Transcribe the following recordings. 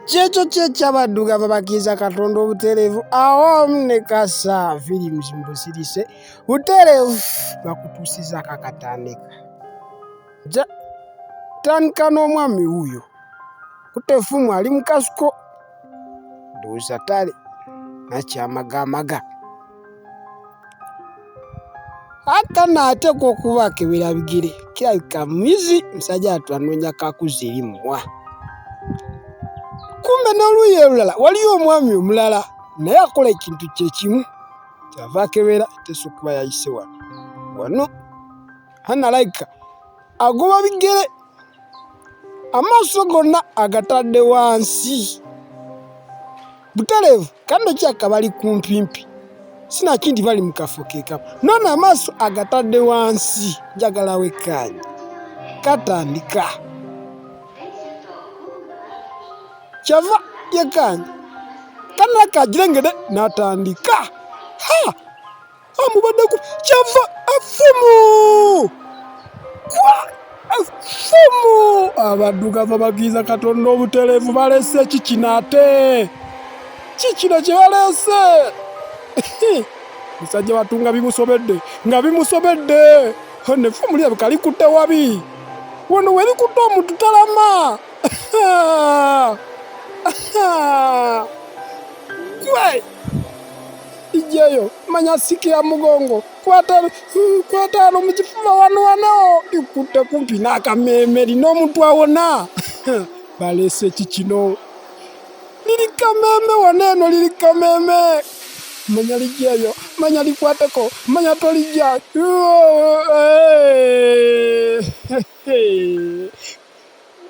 Kyekyo kyekyabaddugavu abakkiriza Katonda obutereevu awamu ne Kasa Films mu busirise butereevu bakutuusizaako akatandika. Ja tandika n'omwami wuuyo kutte effumu ali mu kasuko ndowooza tale nakyamagamaga. Akana ateekwa okuba akebera bigere kirabika muyizi musajja wattu anoonya kakuzi eri mumwa. Kumbe n'oluuyi olulala waliyo omwami omulala naye akola ekintu kye kimu kyava akebera ateesa okuba yayise wano wano Hana alayika agoba bigere amaaso gonna agatadde wansi butereevu kandi okyaka bali kumpimpi sinakindi bali mu kafo kekamu nono amaaso agatadde wansi njagala wekkaanye katandika kyava yekkaanya kana kagirengede n'atandika ha amubadde ku kyava effumu kwa effumu abaddugavu abagiiza katonda obutereevu balese kikino ate kikino kye baleese musajja wattu nga bimusobedde nga bimusobedde ono effumu lirabika likutte wabi wano werikutte omuntu talama gwe Ijeyo manya sikira mugongo kwataano mu kifuba wano wano likutte kumpi n'akameeme lina omuntu awona baleese kikino liri kameeme wano eno liri kameeme manya lijeyo manya likwateko manya tolijja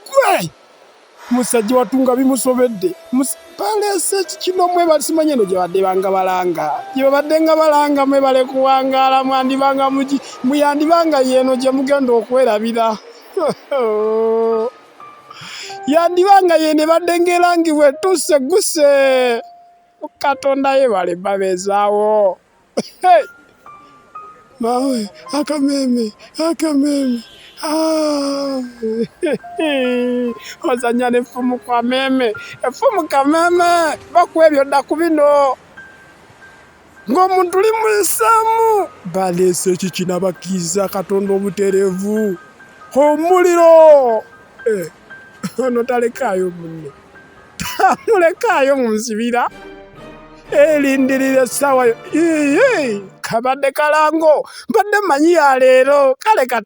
gwe musajja wattu nga bimusobedde baleese kikino mwebale simanyi eno gyebadde banga balanga gyebabadde nga balanga mwebale kuwangaala mwandibanga mugi muyandibanga yeeno gye mugenda okwerabira yandibanga yeeno ebadde ng'erangibwa etuuse guse Katonda yebale babeezaawo. Mawe akameeme akameeme ah. Ozanya n'effumu kameeme effumu kameeme bakuwa ebyo dda ku bino ng'omuntu limuyisaamu baleese ekikina bakkiriza Katonda obutereevu omuliro eh, ono talekaayo munne tamulekaayo mu nsibira erindirira essaawa yo kabadde kalango mbadde manyi ya leero kale katu.